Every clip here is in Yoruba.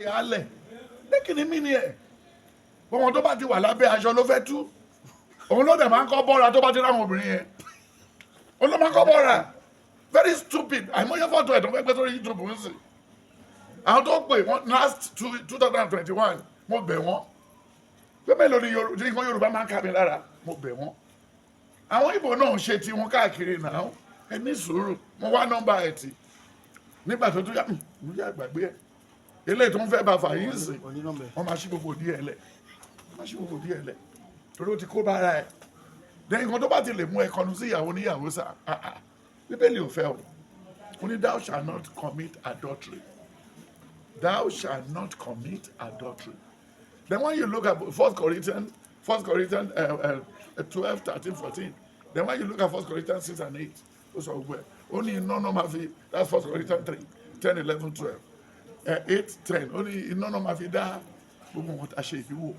Alẹ̀ lẹ́kìnní mí ni ẹ̀ bọ́n tó bá ti wà lábẹ́ aṣọ ló fẹ́ tú. Òun ló dẹ̀ máa ń kọ́ bọ́ra tó bá ti ráwọn obìnrin yẹn. Òun ló máa ń kọ́ bọ́ra. Very stupid. Àìmọye fọ́tò ẹ̀ tó fẹ́ gbé sórí YouTube ń sìn. Àwọn tó pè wọ́n last 2021, mo bẹ̀ wọ́n pé mélòó ni nǹkan Yorùbá máa ń kà mí lára. Mo bẹ̀ wọ́n. Àwọn Ìgbò náà ń ṣe tiwọn káàkiri náà. Ẹ ní sùúrù. Mo wá nọ́mbà ẹ̀ tì nígbà tó tún yá, mo yá gbàgbé ẹ̀. Eléyìí tó ń fẹ́ bá fà yín sìn, wọ́n máa ṣí gbogbo díẹ̀ lẹ̀, wọ́n máa ṣí gbogbo díẹ̀ lẹ̀, torí ó ti kó bára ẹ̀. Lẹ́yìn kan tó bá ti lè mú ẹ kọnu sí ìyàwó níyàwó sá, ah, ah, Bíbélì ò fẹ́ o. Ó ní, "Thou shalt not commit adultery. Thou shalt not commit adultery." Then when you look at First Corinthians 12, 13, 14, then when you look at First Corinthians 6 and 8, ó sọ gbogbo ẹ̀. Ó ní iná náà máa fi, that's First Corinthians 3, 10, 11, 12, 8, 10. Ó ní iná náà máa fi dá gbogbo nǹkan tá a ṣe ìfiwò.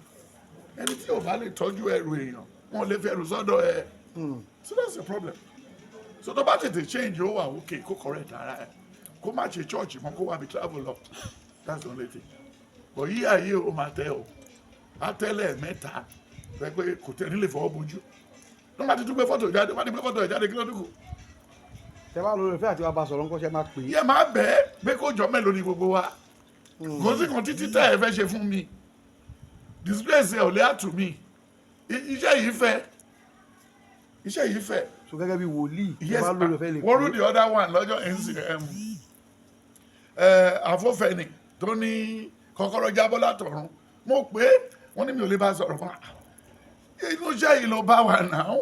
Ẹni tí ò bá lè tọ́jú ẹrù èèyàn, wọn ò lè fi ẹrù sọ́dọ̀ ẹ. So that's the problem. So tó bá tètè change, ó wà okay. Kó correct ara ẹ, kó má ṣe church mọ́, kó wá bí travel lọ. That's the only thing. But yí ayé o máa tẹ o, á tẹ́lẹ̀ mẹ́ta rẹ pé kò tẹ́ nílé fọwọ́ bojú. Tó bá ti tún gbé fọ́tò jáde, bá ti gbé fọ́tò jáde, kí ló dúkù? Tẹ bá lórí ìfẹ́ àti wàá bá sọ̀rọ̀ ńkọ́, ṣe máa pè é? Yẹ máa bẹ́ẹ̀ pé kó jọ. Mélòó ni gbogbo wa? Kò sí kan títí tẹ́ ẹ fẹ́ ṣe fún mi. Disgrace ẹ ò lè àtù mí. Iṣẹ́ yìí fẹ́, iṣẹ́ yìí fẹ́. So gẹ́gẹ́ bí wòlíì, tẹ Yes. bá lórí ìfẹ́ lè Wọ́n rú the other one lọ́jọ́ ncm àfọ́fẹ́ni tó ní kọ́kọ́rọ́ jábọ́ látọ̀run. Mo pé wọ́n ní mi ò lè bá sọ̀rọ̀ fún wa. Inú iṣẹ́ yìí ló bá wà náà.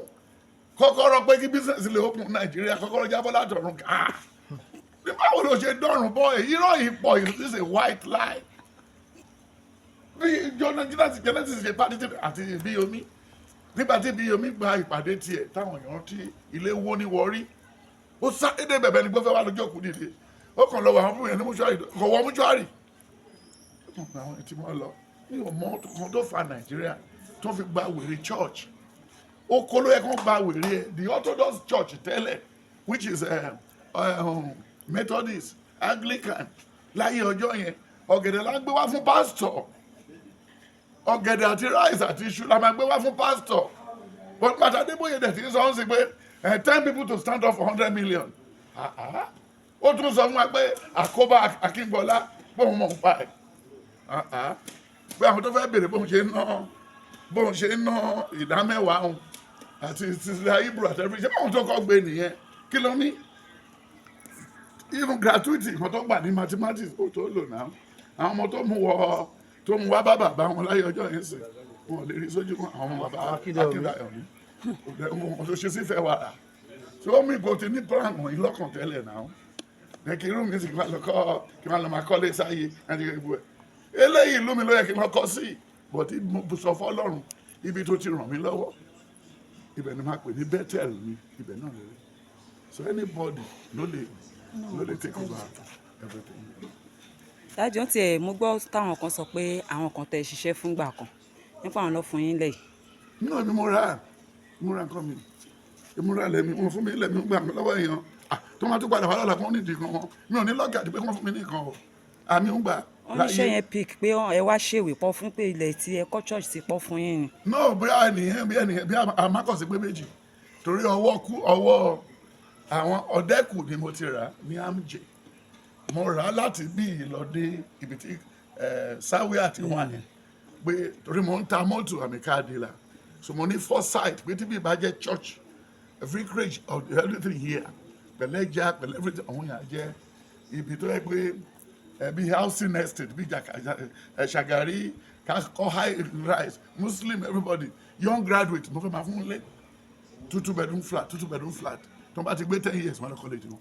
Kọ́kọ́rọ́ pé kí business lè open Nàìjíríà, kọ́kọ́rọ́ jábọ́ látọ̀run. Ah, bí báwo ló ṣe dọ́rùn bọ́? Èyí rọ̀ yìí pọ̀. This is a white lie. Bí Genesis Genesis ṣe pàdé àti Bíyomi, nígbà tí Bíyomi gba ìpàdé tiẹ̀, táwọn èèyàn tí ilé wó ní Wọrí, ó sáré dé bẹ̀bẹ̀ ní gbọ́fẹ́ wà lójú òkú dìde. Ó kàn lọ wọ àwọn fún yẹn ní mortuary, kò wọ mortuary. Àwọn tí wọ́n lọ mi ò mọ kan tó fa Nàìjíríà tó fi gba wèrè church. Ó kó ló yẹ kó gba wèrè ẹ. The Orthodox Church tẹ́lẹ̀, which is Methodist, Anglican láyé ọjọ́ yẹn, ọ̀gẹ̀dẹ̀ la ń gbé wá fún pastor. Ọ̀gẹ̀dẹ̀ àti rice àti iṣu la máa gbé wá fún pastor. But Pàtàkì Adébóyè dẹ̀ ti ń sọ ọ́n sí pé 10 people to stand up for 100 million. Ah, ah. Ó tún sọ fún wa pé àkóbá Akíngbọ́lá bóun mọ̀ ń pa ẹ̀. Ah, ah. Pé àwọn tó fẹ́ béèrè bóun ṣe ń ná ìdá mẹ́wàá òun àti Cecilia Ibru àti everything, ṣé báwọn tó kọ́ gbé nìyẹn? Kí ló ní even gratuity nǹkan tó gbà ní mathematics ó tó lò náà. Àwọn ọmọ tó mú wọ, tó mú wá bá bàbá wọn láyé ọjọ́ yẹn sìn, wọn ò lè rí sójú wọn. Àwọn ọmọ bàbá Akíndayọ̀mí. Akíndayọ̀mí wọn tó ṣe sí fẹ́ wàrà tí ó mú ìbò ti ní plan wọ̀nyí lọ́kàn tẹ́lẹ̀ náà. Ẹ kí irú mi sì kí n máa lọ kọ́, kí n máa lọ máa kọ́lé sáyé àti gbogbo ẹ̀. Eléyìí ìlú mi ló yẹ kí n máa kọ́ sí, but mo sọ fọ́lọ́run, ibi tó ti ràn mí lọ́wọ́, ibẹ̀ ni máa pè ní Bethel mi. Ibẹ̀ náà lè rí. So anybody ló lè take over everything. Dájú tiẹ̀, mo gbọ́ táwọn kan sọ pé àwọn kan tẹ̀ ṣiṣẹ́ fúngbà kan nípa àwọn lọ fún yín lẹ̀ yìí. Náà ni mo ra nǹkan mi, mo ra lẹ́mi wọn fún mi lẹ́mi gbà mí lọ́wọ́ èèyàn. Ah, tó máa tún padà wá lọ́la kí wọ́n nídìí kan wọn, mi ò ní lọ́gà àti pé wọ́n fún mi ní nǹkan o, àmì ń gbà. Wọ́n ní iṣẹ́ yẹn pick pé ẹ wá ṣèwé pọ̀ fún pé ilẹ̀ tí ẹ kọ́ church sí pọ̀ fún yín ni. Náà bóyá ẹnìyẹn bí ẹnìyẹn bí àmàkọ̀sí pé méjì, torí ọwọ́ kú ọwọ́ àwọn ọ̀dẹ́kù ni mo ti rà ní Amjẹ. Mo rà á láti bí ìlọdé ibi tí sáwé àti wà yẹn, pé torí mo ń ta mọ́tò àmì car dealer, so mo ní foresight pé tí bí ìbá jẹ́ church vicarage of everything here, pẹ̀lú ẹja, pẹ̀lú everything, àwọn yà jẹ́ ibi tó yẹ pé bí housing estate bí Ṣàgàrí kọ́, high rise, Muslim, everybody, young graduate. Mo fẹ́ máa fún lé two two bedroom flat, two two bedroom flat. Tó bá ti gbé 10 years, wọn lọ kọ́lé tiwọn.